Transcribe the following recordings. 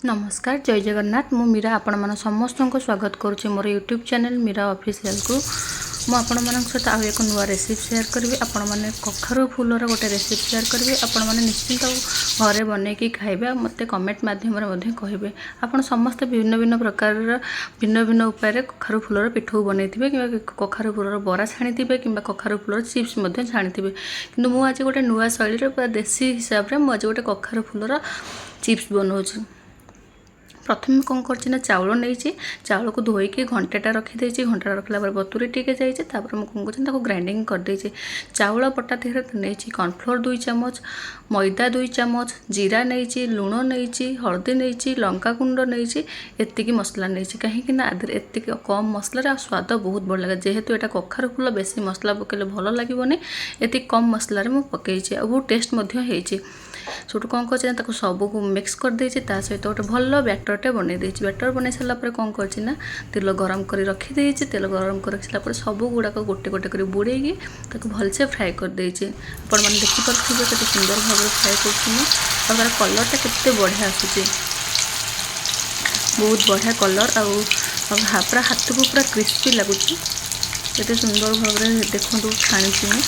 ନମସ୍କାର, ଜୟ ଜଗନ୍ନାଥ। ମୁଁ ମୀରା, ଆପଣମାନ ସମସ୍ତଙ୍କୁ ସ୍ୱାଗତ କରୁଛି ମୋର ୟୁଟ୍ୟୁବ୍ ଚ୍ୟାନେଲ୍ ମୀରା ଅଫିସିଆଲକୁ। ମୁଁ ଆପଣମାନଙ୍କ ସହିତ ଆଉ ଏକ ନୂଆ ରେସିପି ସେୟାର କରିବି। ଆପଣମାନେ କଖାରୁ ଫୁଲର ଗୋଟେ ରେସିପି ସେୟାର କରିବି। ଆପଣମାନେ ନିଶ୍ଚିନ୍ତ ଘରେ ବନେଇକି ଖାଇବେ ଆଉ ମୋତେ କମେଣ୍ଟ ମାଧ୍ୟମରେ ମଧ୍ୟ କହିବେ। ଆପଣ ସମସ୍ତେ ଭିନ୍ନ ଭିନ୍ନ ପ୍ରକାରର, ଭିନ୍ନ ଭିନ୍ନ ଉପାୟରେ କଖାରୁ ଫୁଲର ପିଠଉ ବନେଇଥିବେ କିମ୍ବା କଖାରୁ ଫୁଲର ବରା ଛାଣିଥିବେ କିମ୍ବା କଖାରୁ ଫୁଲର ଚିପ୍ସ ମଧ୍ୟ ଛାଣିଥିବେ। କିନ୍ତୁ ମୁଁ ଆଜି ଗୋଟେ ନୂଆ ଶୈଳୀରେ, ପୁରା ଦେଶୀ ହିସାବରେ ମୁଁ ଆଜି ଗୋଟେ କଖାରୁ ଫୁଲର ଚିପ୍ସ ବନାଉଛି। ପ୍ରଥମେ କ'ଣ କରିଛି ନା, ଚାଉଳ ନେଇଛି। ଚାଉଳକୁ ଧୋଇକି ଘଣ୍ଟାଟା ରଖିଦେଇଛି। ଘଣ୍ଟାଟା ରଖିଲା ପରେ ବତୁରି ଟିକେ ଯାଇଛି। ତାପରେ ମୁଁ କ'ଣ କରୁଛି, ତାକୁ ଗ୍ରାଇଣ୍ଡିଙ୍ଗ କରିଦେଇଛି। ଚାଉଳ ବଟା ଦେହରେ ନେଇଛି କର୍ଣ୍ଣଫ୍ଲୋର୍ 2 ଚାମଚ, ମଇଦା 2 ଚାମଚ, ଜିରା ନେଇଛି, ଲୁଣ ନେଇଛି, ହଳଦୀ ନେଇଛି, ଲଙ୍କା ଗୁଣ୍ଡ ନେଇଛି। ଏତିକି ମସଲା ନେଇଛି, କାହିଁକି ନା ଆ ଦେହରେ ଏତିକି କମ୍ ମସଲାରେ ଆଉ ସ୍ୱାଦ ବହୁତ ଭଲ ଲାଗେ। ଯେହେତୁ ଏଇଟା କଖାରୁ ଫୁଲ, ବେଶୀ ମସଲା ପକାଇଲେ ଭଲ ଲାଗିବନି। ଏତିକି କମ୍ ମସଲାରେ ମୁଁ ପକାଇଛି ଆଉ ବହୁତ ଟେଷ୍ଟ ମଧ୍ୟ ହେଇଛି। ସେଠୁ କ'ଣ କରିଛି ନା, ତାକୁ ସବୁକୁ ମିକ୍ସ କରିଦେଇଛି। ତା ସହିତ ଗୋଟେ ଭଲ ବ୍ୟାଟରଟେ ବନେଇ ଦେଇଛି। ବ୍ୟାଟର ବନେଇ ସାରିଲା ପରେ କ'ଣ କରିଛି ନା, ତେଲ ଗରମ କରି ରଖିଦେଇଛି। ତେଲ ଗରମ କରି ରଖିସାରିଲା ପରେ ସବୁ ଗୁଡ଼ାକ ଗୋଟେ ଗୋଟେ କରି ବୁଡ଼େଇକି ତାକୁ ଭଲସେ ଫ୍ରାଏ କରିଦେଇଛି। ଆପଣମାନେ ଦେଖିପାରୁଥିବେ କେତେ ସୁନ୍ଦର ଭାବରେ ଫ୍ରାଏ କରୁଛି ମୁଁ ଆଉ ତା'ର କଲର୍ଟା କେତେ ବଢ଼ିଆ ଆସୁଛି। ବହୁତ ବଢ଼ିଆ କଲର୍ ଆଉ ପୁରା ହାତକୁ ପୁରା କ୍ରିସ୍ପି ଲାଗୁଛି। କେତେ ସୁନ୍ଦର ଭାବରେ ଦେଖନ୍ତୁ ଛାଣିଛି ମୁଁ।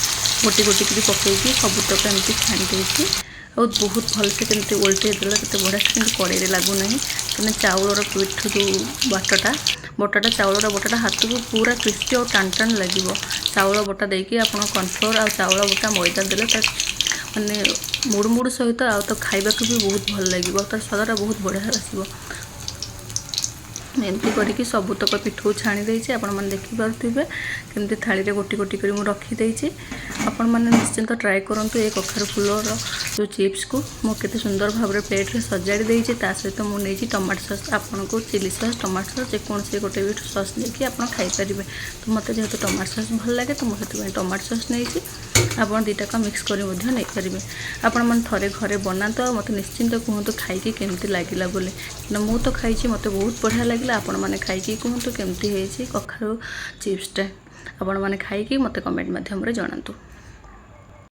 ଗୋଟି ଗୋଟି କରି ପକାଇକି ସବୁତକ ଏମିତି ଛାଣି ଦେଇଛି। ଆଉ ବହୁତ ଭଲସେ କେମିତି ଓଲଟେଇ ଦେଲେ କେତେ ବଢ଼ିଆ ସେ, କିନ୍ତୁ କଡ଼େଇରେ ଲାଗୁନାହିଁ। କାହିଁକିନା ଚାଉଳର ପିଠଉ ଯେଉଁ ବଟାଟା, ଚାଉଳର ବଟାଟା ହାତକୁ ପୁରା କ୍ରିସ୍ପି ଆଉ ଟାଣ ଟାଣ ଲାଗିବ। ଚାଉଳ ବଟା ଦେଇକି ଆପଣ କର୍ଣ୍ଣଫ୍ଲୋର୍ ଆଉ ଚାଉଳ ବଟା, ମଇଦା ଦେଲେ ତା ମାନେ ମୁଡ଼ୁ ସହିତ ଆଉ ତ ଖାଇବାକୁ ବି ବହୁତ ଭଲ ଲାଗିବ। ତାର ସ୍ୱାଦଟା ବହୁତ ବଢ଼ିଆ ଆସିବ। ଏମିତି କରିକି ସବୁତକ ପିଠଉ ଛାଣି ଦେଇଛି। ଆପଣମାନେ ଦେଖିପାରୁଥିବେ କେମିତି ଥାଳିରେ ଗୋଟି ଗୋଟି କରି ମୁଁ ରଖିଦେଇଛି। ଆପଣମାନେ ନିଶ୍ଚିନ୍ତ ଟ୍ରାଏ କରନ୍ତୁ ଏ କଖାରୁ ଫୁଲର ଯେଉଁ ଚିପ୍ସକୁ। ମୁଁ କେତେ ସୁନ୍ଦର ଭାବରେ ପ୍ଲେଟ୍ରେ ସଜାଡ଼ି ଦେଇଛି। ତା ସହିତ ମୁଁ ନେଇଛି ଟମାଟୋ ସସ୍। ଆପଣଙ୍କୁ ଚିଲି ସସ୍, ଟମାଟୋ ସସ୍, ଯେକୌଣସି ଗୋଟେ ବି ସସ୍ ନେଇକି ଆପଣ ଖାଇପାରିବେ। ତ ମୋତେ ଯେହେତୁ ଟମାଟୋ ସସ୍ ଭଲ ଲାଗେ, ତ ମୁଁ ସେଥିପାଇଁ ଟମାଟୋ ସସ୍ ନେଇଛି। ଆପଣ ଦୁଇଟାକ ମିକ୍ସ କରି ମଧ୍ୟ ନେଇପାରିବେ। ଆପଣମାନେ ଥରେ ଘରେ ବନାନ୍ତୁ ଆଉ ମୋତେ ନିଶ୍ଚିନ୍ତ କୁହନ୍ତୁ ଖାଇକି କେମିତି ଲାଗିଲା ବୋଲି। କାରଣ ମୁଁ ତ ଖାଇଛି, ମୋତେ ବହୁତ ବଢ଼ିଆ ଲାଗିଲା। ଆପଣମାନେ ଖାଇକି କୁହନ୍ତୁ କେମିତି ହେଇଛି କଖାରୁ ଚିପ୍ସଟା। ଆପଣମାନେ ଖାଇକି ମୋତେ କମେଣ୍ଟ ମାଧ୍ୟମରେ ଜଣାନ୍ତୁ।